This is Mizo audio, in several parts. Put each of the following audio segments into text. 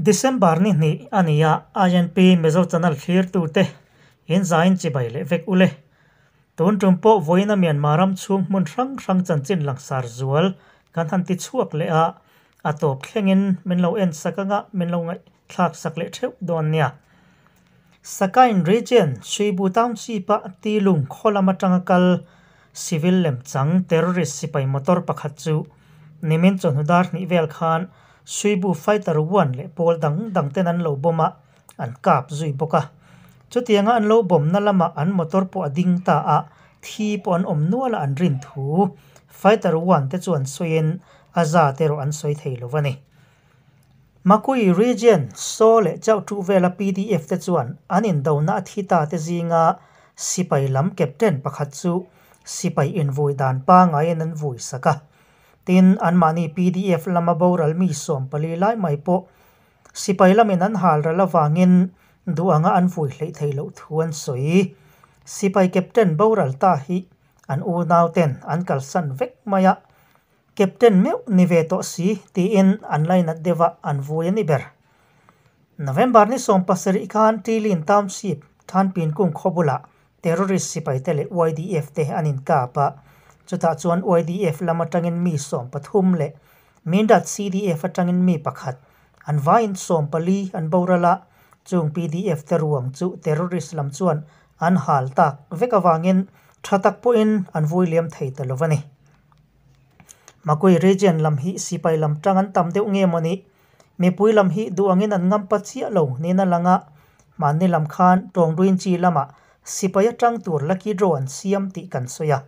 December ni hnih a ni a, INP Mizo Channel thlirtute in zain chibai leh vek ule. Tun tum pawh vawiina Myanmar ram chhung hmun hrang hrang chanchin langsar zual kan han ti chhuak leh a, a tawp thlengin min lo en sak anga min lo ngaihthlak sak leh theuh dawn nia. Sakain Region, Suibu Township-a Tilung khaw lam atanga kal civil lemchang terrorist sipai motor pakhat chu nimin chawhnu dar hnih vel khan Suibu Fighter One leh pawl dang dang ten an lo bomb a, an kap zui bawk a. Chutianga an lo bomb na lamah an motor pawh a ding ta a, thi pawh an awm nual a an rin thu Fighter One te chuan sawiin a zat erawh an sawi thei lo a ni. Makui Region, Saw leh Chauhṭuh vela pdf te chuan an indona a thi ta te zinga sipai lam captain pakhat chu sipai invui dan pangaiin an vui sak a. Tin, anmahni pdf lama boral mi 14 lai mai pawh sipai lamin an hal ral avangin duh anga an vui hleih theih loh thu an sawi. Sipai captain boral ta hi an unau ten an kalsan vek mai a. Captain meuh ni ve tawh si tiin an lainat deuh a, an vui a ni ber. November ni 17 khan Ṭilin Township, Thanpin kung khaw bulah terrorist sipaite leh YDF te an inkap a, chutah chuan YDF lam atangin mi 13 leh Mindat CDF atangin mi pakhat, an vaiin 14 an boral a, chung PDF te ruang chu terrorist lam chuan an hal tak vek avangin tha tak pawhin an vui liam thei ta lo a ni. Makui Region lam hi sipai lam tang an tam deuh nge mawni? Mipui lam hi duh angin an ngampa chiah lo niin a lang a, mahni lam khan tawngduin chi lamah sipai atang tur lucky draw an siam tih kan sawi a.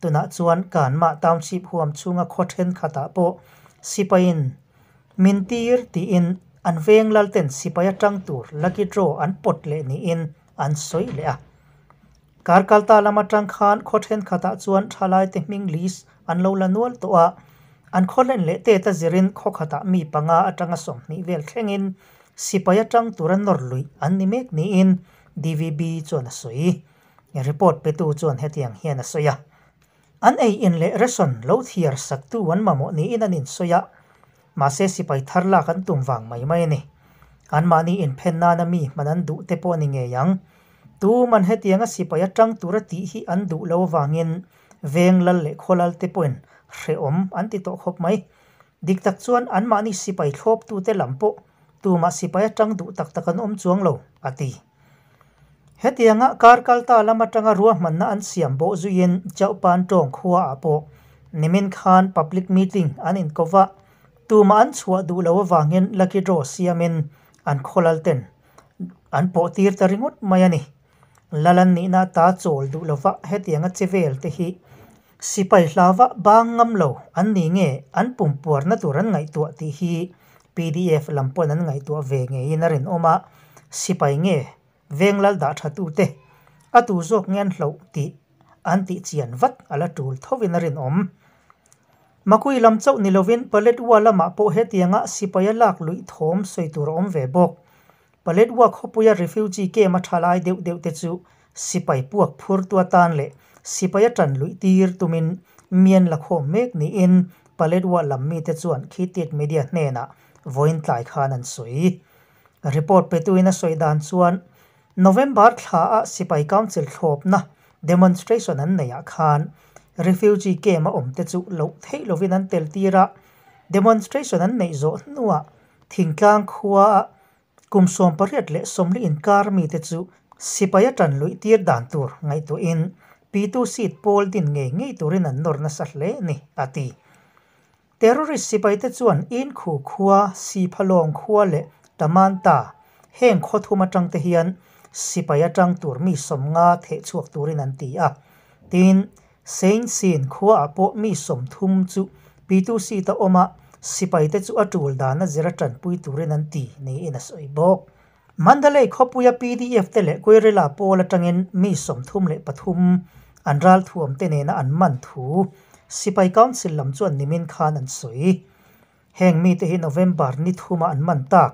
Tunah chuan Kanmah Township huam chhunga khaw thenkhatah pawh sipaiin min tir tiin an veng lalten sipai atang tur lucky draw an pawt leh niin an sawi leh a. Kar kalta lam atang khan khaw thenkhatah chuan thalaite hming list an lo la nual tawh a, an khaw len leh tet a zirin khaw khatah mi panga atanga 20 vel thlengin sipai atang tura nawr luih an ni mek niin DVB chuan a sawi. Report petu chuan hetiang hian a sawi a. An ei in leh ration lo thiar saktu an mamawh niin an insawi a, mahse sipai thar lak an tum vang mai mai a ni. Anmahni inphen nana mi hman an duh te pawh a ni ngei ang. Tu man hetianga sipai atang tura tih hi an duh lo avangin veng lal leh khaw lal te pawhin hrehawm an ti tawh khawp mai. Dik tak chuan anmahni sipai thlawptute lam pawh tumah sipai atang duh tak tak an awm chuang lo, a ti. Hetianga kar kalta lam atanga ruahmanna an siam bawh zuiin Chauhpan tawng khuaah pawh nimin khan public meeting an inkova, tumah an chhuah duh lo avangin lucky draw siamin an khaw lal ten an pawh tir ta ringawt mai a ni. Lal an nihna ta chawl duh lova hetianga che vel te hi sipai hlava bang ngam lo an ni nge an pumpuarna tur an ngaihtuah tih hi PDF lam pawn an ngaihtuah ve ngeiin a rinawm a, sipai nge veng lal dah tha tute a tu zawk nge an hloh tih an tih chian vat a la tul thovin a rinawm. Makui lam chauh ni lovin Paletwa lamah pawh hetianga sipaia lak luih thawm sawi tur a awm ve bawk. Paletwa khawpuia refugee camp a tha lai deuh deuh te chu sipai puak phur tu atan leh sipaia tan luih tir tumin mian la khawm mek niin Paletwa lam mite chuan Khitiat Media hnenah vawiin tlai khan an sawi. Report petuin a sawi dan chuan November thla a sipai council thlawpna demonstration an neihah khan refugee camp a awm te chu loh theih lovin an tel tir a, demonstration an neih zawh hnuah thingtlang khua a kum 18 leh 40 inkar mite chu sipai a tan luih tir dan tur ngaihtuahin P2 seat pawl din ngei ngei turin an nawr nasa hle ni, a ti. Terrorist sipai te chuan in khu khua, Siphalawng khua leh Tamanta heng khaw thum atang te hian sipai atang tur mi 50 theh chhuak turin an ti a. Tin, Saint Sin khua ah pawh mi 30 chu P2 seat a awm a, sipai te chu a tul dan a zira tanpui turin an ti niin a sawi bawk. Mandalay khawpuia PDF te leh Guerrilla pawl atangin mi 33 an ral thuam te nena an man thu Sipai Council lam chuan nimin khan an sawi. Heng mi te hi November ni thuma an man tak.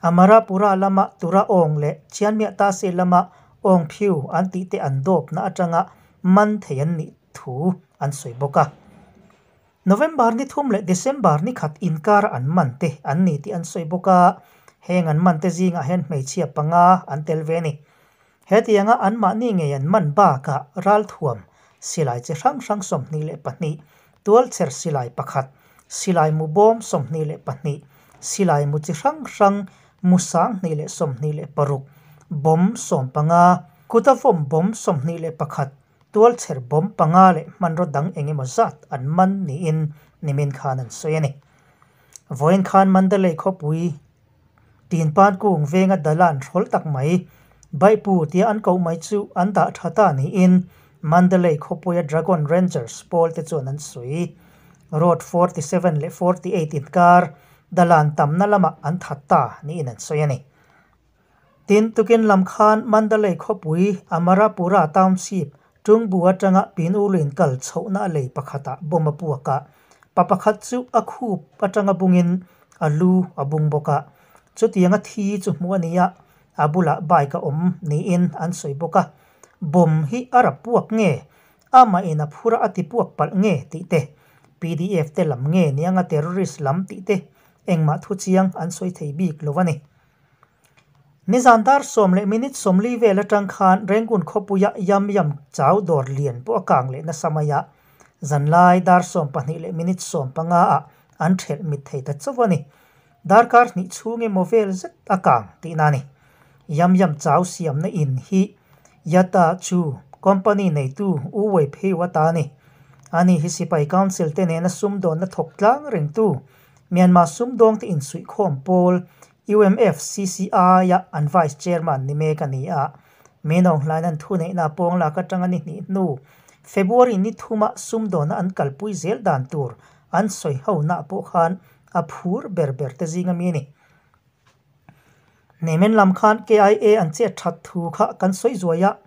Amarapura lama tura ong leh Chianmia ta se lama ong phiu an tih te an dawp na atanga man thei an nih thu an sawi bawk a. November ni thum leh December ni khat inkar an man te an ni tih an sawi bawk a. Heng an man te zingah hian hmeichhia panga an tel ve a ni. Hetianga anmahni ngei an man bakah ralthuam silai chi hrang hrang 22, tualchher silai pakhat, silai mu bawm 22, silai mu chi hrang hrang mu 1026, bomb 15, kuta vawm bomb 21, tualchher bomb panga leh hmanraw dang engemaw zat an man niin nimin khan an sawi a ni. Vawiin khan Mandalay khawpui Tinpan kung venga dalan hrawl tak mai Baipu tia an koh mai chu an dah tha ta niin Mandalay khawpuia Dragon Rangers pawl te chuan an sawi. Road 47 leh 48 inkar dalan tamna lamah an that ta niin an sawi a ni. Tin, tukin lam khan Mandalay khawpui Amarapura Township Tungbu atanga Pinuluin kal chhohna a lei pakhatah bomb a puak a, pa pakhat chu a khup atanga bungin a lu a bung bawk a. Chutianga thi chu hmuh a ni a, a bulah bike a awm niin an sawi bawk a. Bomb hi a rap puak nge, amah in a phur a a ti puak palh nge tih te, PDF te lam nge nianga terrorist lam tih te engmah thu chiang an sawi thei bik lo a ni. Nizan dar sawm leh minute 40 vel atang khan Rangoon khawpuia Yam Yam chau dawr lian pawh a kang leh nasa mai a. Zanlai dar 12 leh minute 15 ah an thelh mit thei ta chauh a ni. Darkar hnih chhung emaw vel zet a kang tihna a ni. Yam Yam chau siamna in hi Yata Chu company neitu U Wei Pheu ata a ni. Ani hi Sipai Council te nena sumdawnna thawk tlang rengtu Myanmar sumdawng te insuihkhawm pawl UMFCCI-a an Vice Chairman ni mek a ni a. Minawng hlain an thuneihna pawng lak atanga ni hnih hnu February ni thuma sumdawnna an kalpui zel dan tur an sawi hona pawh khan a phur ber ber te zinga mi a ni. Nemen lam khan KIA an chet that thu kha kan sawi zuai a,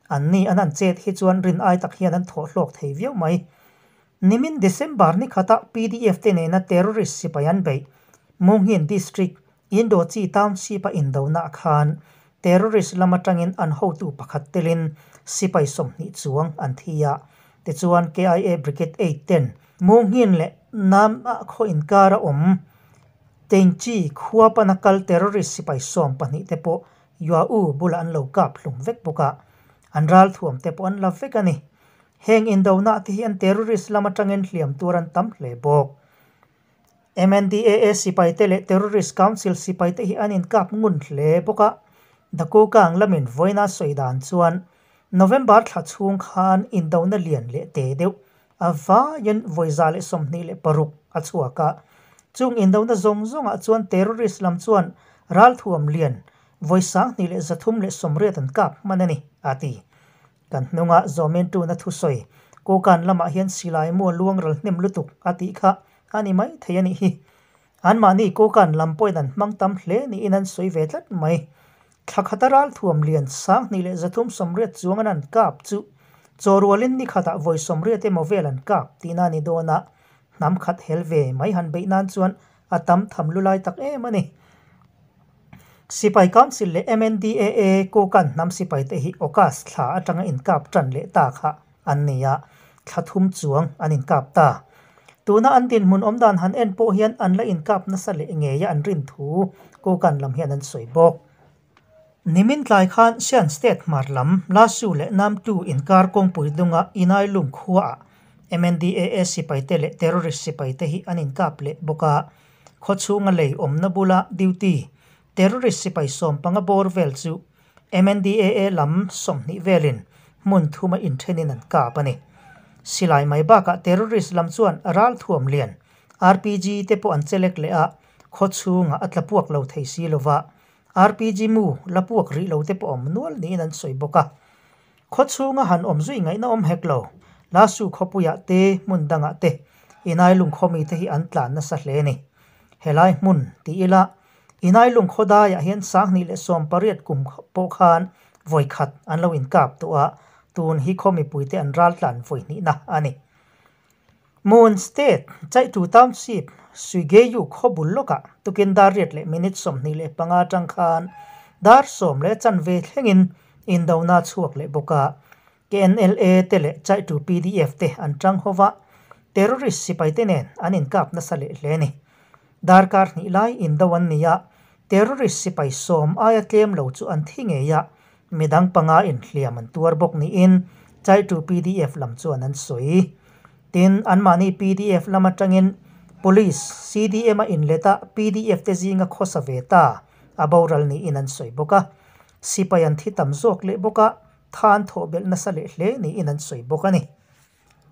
an ni an an chet hi chuan rin ai tak hian an thawh hlawk thei viau mai. Nimin December ni khata PDF te nena terrorist sipai an beih Munghin District Indochi Township a indona khan terrorist lam atangin an hotu pakhat telin sipai 20 chuang an thi a. Tichuan KIA Brigade 8 ten Munghin leh Nam a khaw inkar a awm Tengchi khua pana kal terrorist sipai 12 te pawh Yua U bula an lo kap hlum vek bawk a, an ral thuam te pawh an la vek a ni. Heng indona te hi an terrorist lam atangin hliam tur an tam hle bawk. MNDAA sipai te leh Terrorist Council sipai te hi an inkap ngun hle bawk a. Dakukang lamin vawiina sawi dan chuan November thla chhung khan indona lian leh te deuh a vaiin vawi 126 a chhuak a. Chung indona zawng zawngah chuan terrorist lam chuan ral thuam lian vawi 2380 an kap hman a ni, a ti. Kan hnunga zawmin tuna thu sawi Kokan lamah hian silai mu luang ral hnem lutuk a tih kha a ni mai thei a nih hi. Anmahni Kokan lam pawhin an hmang tam hle niin an sawi ve tlat mai. Thla khata ral thuam lian 2380 chuang an an kap chu chawrualin ni khatah vawi 80 emaw vel an kap tihna ni dawn a, hnam khat hel ve mai han beih nan chuan a tam tham lulai tak em a ni. Sipai Council leh MNDAA Kokan hnam sipai te hi August thla atanga inkap tan leh ta kha an ni a, thla thum chuang an inkap ta. Tuna an dinhmun awm dan han en pawh hian an la inkap nasa leh ngei a an rin thu Kokan lam hian an sawi bawk. Nimin tlai khan Shan State hmar lam Lasu leh Namtu inkar kawngpui dunga Inai lung khua ah MNDAA sipai te leh terrorist sipai te hi an inkap leh bawk a. Khawchhunga lei awmna bula duty terrorist sipai 15 bawr vel chu MNDAA lam 20 velin hmun thuma inthenin an kap a ni. Silai mai bakah terrorist lam chuan ral thuam lian RPG te pawh an chelek leh a, khawchhunga a tla puak lo thei si lova RPG mu la puak rih lo te pawh awm nual niin an sawi bawk a. Khawchhunga han awm zui ngaihna awm hek lo, Lasu khawpuiah te hmun dangah te Inai lung khawmi te hi an tlan nasa hle a ni. Helai hmun ti ila Inai lung khawdaiah hian 2018 kum pawh khan vawi khat an lo inkap tawh a, tun hi khawmi puite an ral tlan vawi hnihna a ni. Mon State Chaitu Township Suigeyu khawbul lawkah tukin dar 8 leh minute 25 atang khan dar 10 leh chanve thlengin indona chhuak leh bawk a. KNLA te leh Chaitu PDF te an tang hova terrorist sipai te nen an inkap nasa leh hle a ni. Darkar hnih lai indo an ni a, terrorist sipai sawm aia tlem lo chu an thi ngei a, midang panga in hliam an tuar bawk niin Chaitu pdf lam chuan an sawi. Tin, anmahni pdf lam atangin Police, CDM a inlet a, pdf te zinga khawsa ve ta a boral niin an sawi bawk a. Sipai an thi tam zawk leh bawk a, tha an thawh belh nasa leh hle niin an sawi bawk a ni.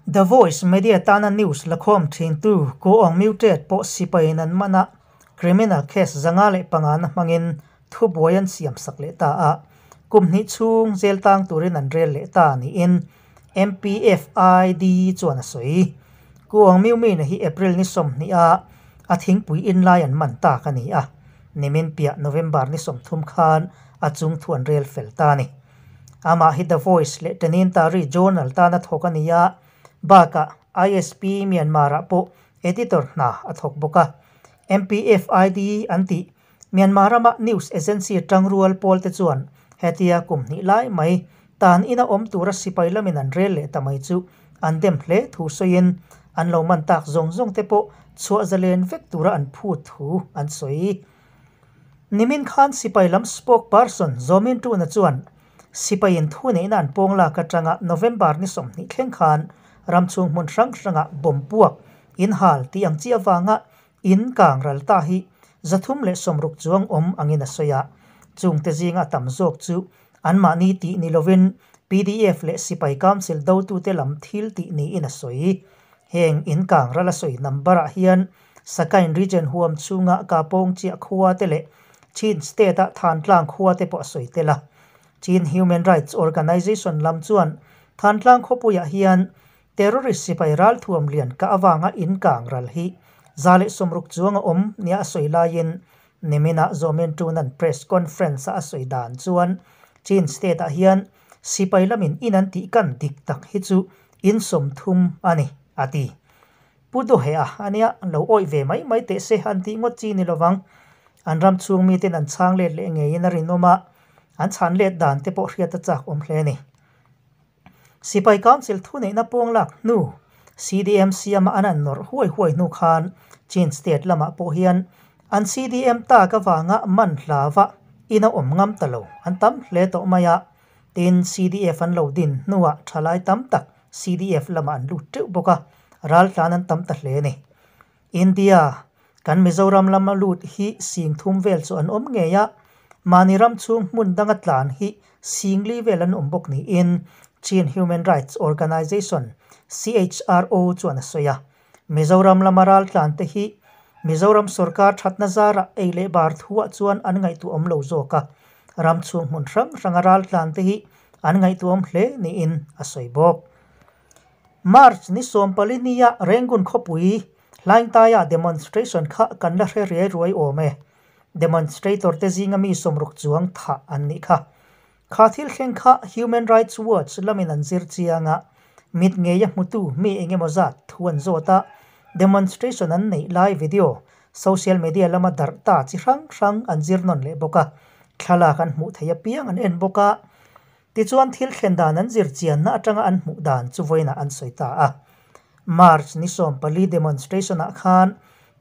The Voice Media tana news lakhawm thintu Ku Aung Muted pawh sipaiin an man a, criminal case 505 na hmangin thubuai an siamsak leh ta a, kum hnih chhung jail tang turin an rel leh ta niin MPFID chuan a sawi. Ku Aung Myu Min-a hi April ni 20 a a thingpui in lai an man tak a ni a, nimin piah November ni 30 khan a chung thu an rel fel ta a ni. Amah hi The Voice leh Tanintari Journal tana thawk a ni a, bakah ISP Myanmar-ah pawh editor hna a thawk bawk a. MPFID an tih Myanmar rama news agency tangrual pawl te chuan hetia kum hnih lai mai tan ina awm tura sipai lamin an rel leh ta mai chu an dem hle thu sawiin an lo man tak zawng zawng te pawh chhuah zalen vek tura an phut thu an sawi. Nimin khan sipai lam spokesperson Zaw Min Tun-a chuan sipaiin thu neihna an pawng lak atanga November ni 20 thleng khan ram chhung hmun hrang hrangah bomb puak in hal tih ang chi avanga in kang ral ta hi 360 chuang awm angin a sawi a. Chungte zinga tam zawk chu anmahni tih ni lovin PDF leh sipai council dotute lam thil tih niin a sawi. Heng in kang ral a sawi number ah hian Sakain region huam chhunga Kapawng chiah khua te leh Chin state a Thantlang khua te pawh a sawi tel a. Chin Human Rights Organization lam chuan Thantlang khawpuiah hian terrorist sipai ral thuam lian ka awanga in kang ral hi 160 chuang a awm nia a sawi laiin niminah Zaw Min Tun an press conference a a sawi dan chuan Chin state ah hian sipai lamin in an tih kan dik tak hi chu in 30 a ni a ti. Pu Duhe a ania lo awih ve mai mai teh se an tih ngawt chi ni lovang. An ram chhung miten an chhang let leh ngeiin a rinawm a, an chhan let dan te pawh hriat a chak awm hle a ni. Sipai Council thu neihna pawng lak hnu CDM siama an an nawrh huai huai hnu khan Chin state lamah pawh hian an CDM tak avanga man hlava ina awm ngam ta lo an tam hle tawh mai a. Tin, CDF an lo din hnuah thalai tam tak CDF lamah an lut teuh bawk a, ral tlan an tam ta hle a ni. India, kan Mizoram lama lut hi 30,000 vel chu an awm ngei a, mahni ram chhung hmun danga tlan hi 40,000 vel an awm bawk niin Chin Human Rights Organization, CHRO, chuan a sawi a. Mizoram lama ral tlan te hi Mizoram sorkar thatna zarah ei leh bar thuah chuan an ngaihtuah awm lo zawk a, ram chhung hmun hrang hranga ral tlan te hi an ngaihtuah awm hle niin a sawi bawk. March ni 14 nia Rangoon khawpui Hlaingtaia demonstration kha kan la hre riai ruai awm e. Demonstrator te zinga mi 60 chuang tha an nih kha. Kha thil thleng kha Human Rights Watch lamin an zir chianga mit ngei a hmutu mi engemaw zat thu an zawt a, demonstration an neih lai video social media lama darh ta chi hrang hrang an zir nawn leh bawk a, thlalak an hmuh thei apiang an en bawk a. Tichuan thil thlen dan an zir chianna atanga an hmuh dan chu vawiinah an sawi ta a. March ni 14 demonstration ah khan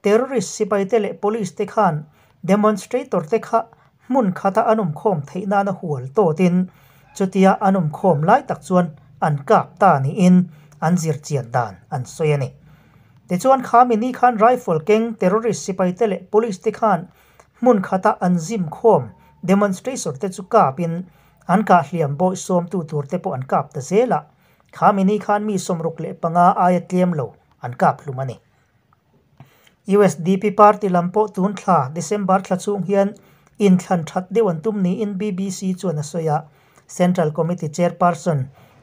terrorist sipai te leh police te khan demonstrator te kha hmun khata an awm khawm theih nana hual tawtin chutia an awm khawm lai tak chuan an kap ta niin an zir chian dan an sawi a ni. Tichuan khami ni khan rifle keng terrorist sipai te leh police te khan hmun khata an zim khawm demonstrator te chu kapin an kah hliam bawi sawm tu tur te pawh an kap ta zel a. Khami ni khan mi 65 aia tlem lo an kap hlum a ni. USDP party lam pawh tun thla December thla chhung hian in thlan that deuh an tum niin BBC chuan a sawi a. Central Committee Chairperson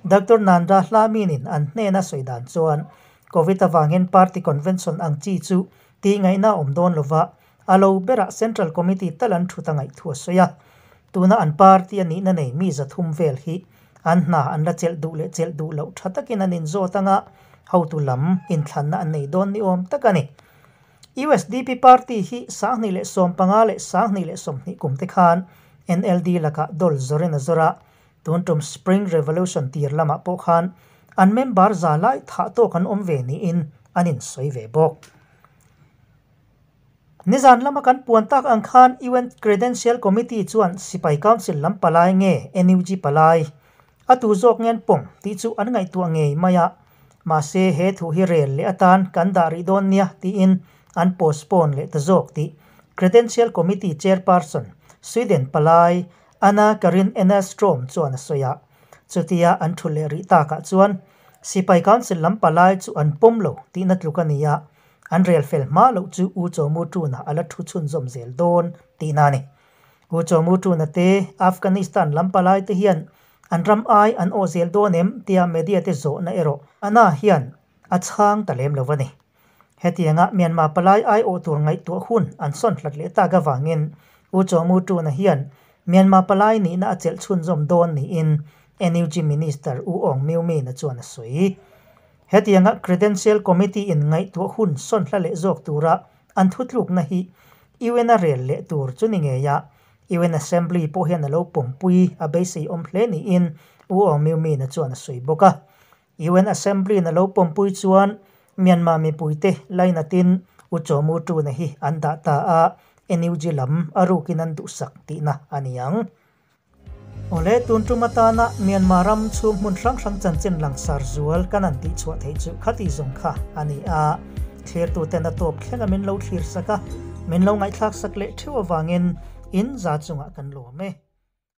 Dr. Nanda Hlaminin an hnena sawi dan chuan Covid awangin party convention ang chi chu ti ngaihna awm dawn lova a lo berah Central Committee tal an thuta ngaih thu a sawi a. Tuna an party ani na nei mi 300 vel hi an hna an la chelh duh leh chelh duh loh tha takin an inzawt anga hotu lam inthlanna an nei dawn ni awm tak a ni. USDP party hi 2015 leh 2020 kum te khan NLD laka dol zorin a zora tun tum Spring Revolution tir lamah pawh khan an member za lai tha tawk an awm ve niin an in sawi ve bawk. Nizan lama kan puan tak ang khan UN Credential Committee chuan Sipai Council lam palai nge NUG palai a tu zawk nge an pawm tih chu an ngaihtuah ngei mai a, mahse he thu hi rel leh atan kan dah rih dawn nia tiin an postpone leh ta zawk tih Credential Committee Chairperson Sweden palai Anna Karin Enerstrom chuan a sawi a. Chutia an thu leh rih takah chuan Sipai Council lam palai chu an pawm lo tihna tluk a ni a, an rel fel hma loh chu U Chawmu Tuna a la thu chhunzawm zel dawn tihna a ni. U Chawmu Tuna te Afghanistan lam palai te hian an ram ai an awh zel dawn em tia media te zawhna erawh Anna hian a chhang ta lem lo a ni. Hetianga Myanmar palai ai awh tur ngaihtuah hun an sawn hlat leh tak avangin U Chawmu Tuna hian Myanmar palai nihna a chelh chhunzawm dawn niin NUG Minister U Aung Myo Min-a chuan a sawi. Hetianga Credential Committee in ngaihtuah hun sawn hla leh zawk tura an thutlukna hi UN a rel leh tur chu ni ngei a, UN Assembly pawh hian a lo pawmpui a beisei awm hle niin U Aung Myo Min-a chuan a sawi bawk a. UN Assembly in a lo pawmpui chuan Myanmar mipuite lainatin U Chaw Mu Tuna hi an dah ta a, NUG lam a rukin an duhsak tihna a ni ang. Awle, tun tum atana Myanmar ram chhung hmun hrang hrang chanchin langsar zual kan han tihchhuah theih chu khati zawng kha a ni a. Thlirtuten a tawp thlenga min lo thlir sak a, min lo ngaihthlak sak leh theuh avangin in za chungah kan lawm e.